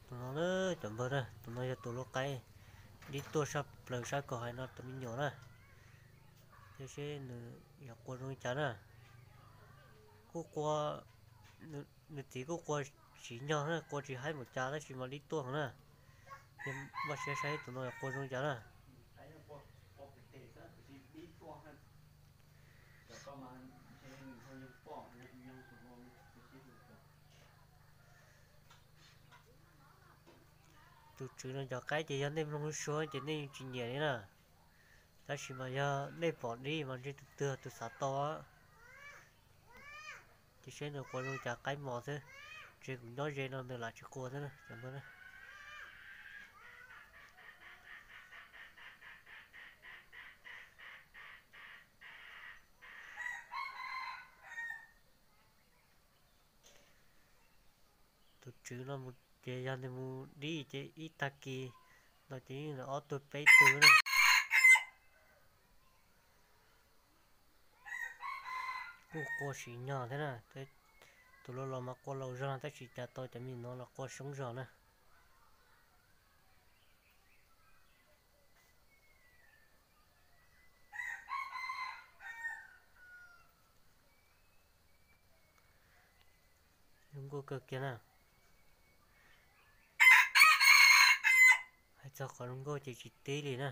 Tus no na, cov npawg na, tus no yog tus lau qaib dib tuaj sab plaws sab ko hais no tus me nyuam na. Thiab seb nws yuav qua zoo li cas na. Kuj qua, nws txiv kuj qua tsis nyog na, qua tsis haib npaum cas tab sis mas dib tuaj heev na. Ces npaj siab saib tus no yuav qua zoo li cas na. Tus tswv no cov qaib ces yog nej mloog lub suab ces nej yeej tsis nyiam li na. Tab sis mas yog nej pom dib mas ntshe tus twg tus xav tau. Ces seb nws qua zoo cas, qaib mos xwb. Ntshe kuv nyob ze no nws lam tsis qua xwb na. Tus tswv no mus ces yog nws mus dib ces ib tag kis no ces yeej lawv ob tug peb tug na. Kuj qua sim nyog thiab na. Tus laus los mas qua laus zog tab sis cas tau cov me nyuam no los qua soob zog na. Zoo nkauj kawg kiag na. Hais txog qhov zoo nkauj ces tsis tib li na.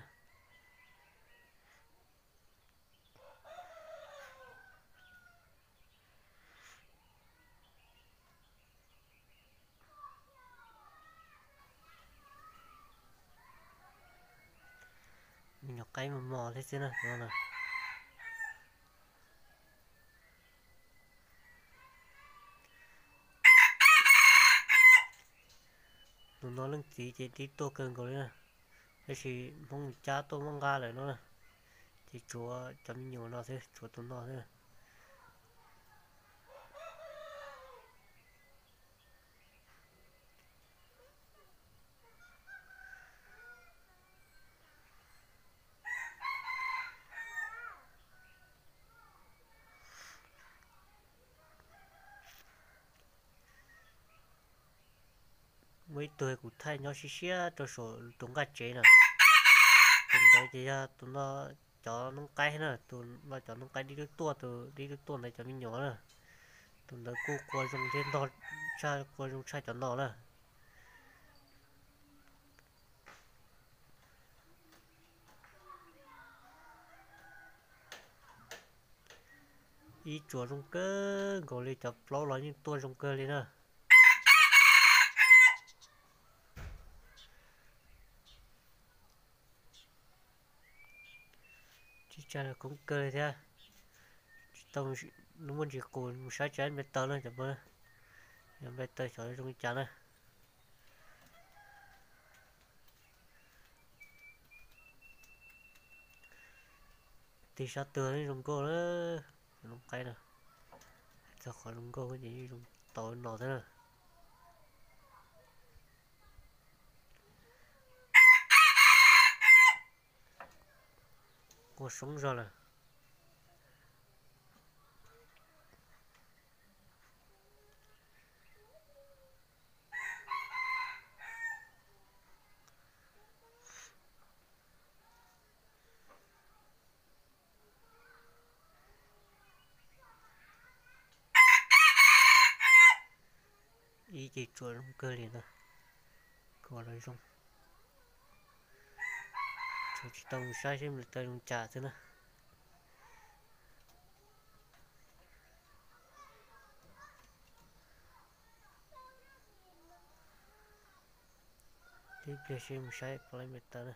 Me nyuam qaib mos mos thiab xwb na. Tus no leej txiv ces dib tuaj kawg nkaus li na, tab sis Hmoob cab tuaj muab nqa lawm no na, ces tshuav cov me nyuam no xwb, tshuav tus no xwb. Muaj ib tug kuv thaij nyob siab siab rau saum tus nqaj tsev na. Tus ntawd ces yog tus no cov noob qaib na, tus no cov noob qaib dib lub tuaj, tus dib lub tuaj ntawd cov me nyuam na. Tus ntawd kuj qua zoo thiab ntog tshaj, qua zoo tshaj cov no na. Ib tsuas zoo kawg nkaus li, cov plaub los yeej tuaj zoo kawg li na. Tsis tsa koob kawg li thiab. Tsis tau, muaj ntsis qus mus saib tsis npaj taw na cov pab. Yog npaj taw xyov zoo li cas na. Tig sab twg zoo nkauj na, cov noob qaib na. Txog qhov zoo nkauj ces yeej zoo tau no thiab na. Qua soob zog lawm. Ib ce tsuas zoo kawg li ntag, kuj los zoo. Tsuas tsis tau mus saib seb nws tawg zoo cas xwb na. Tib pliag seb mus saib puas laib npaj taw na.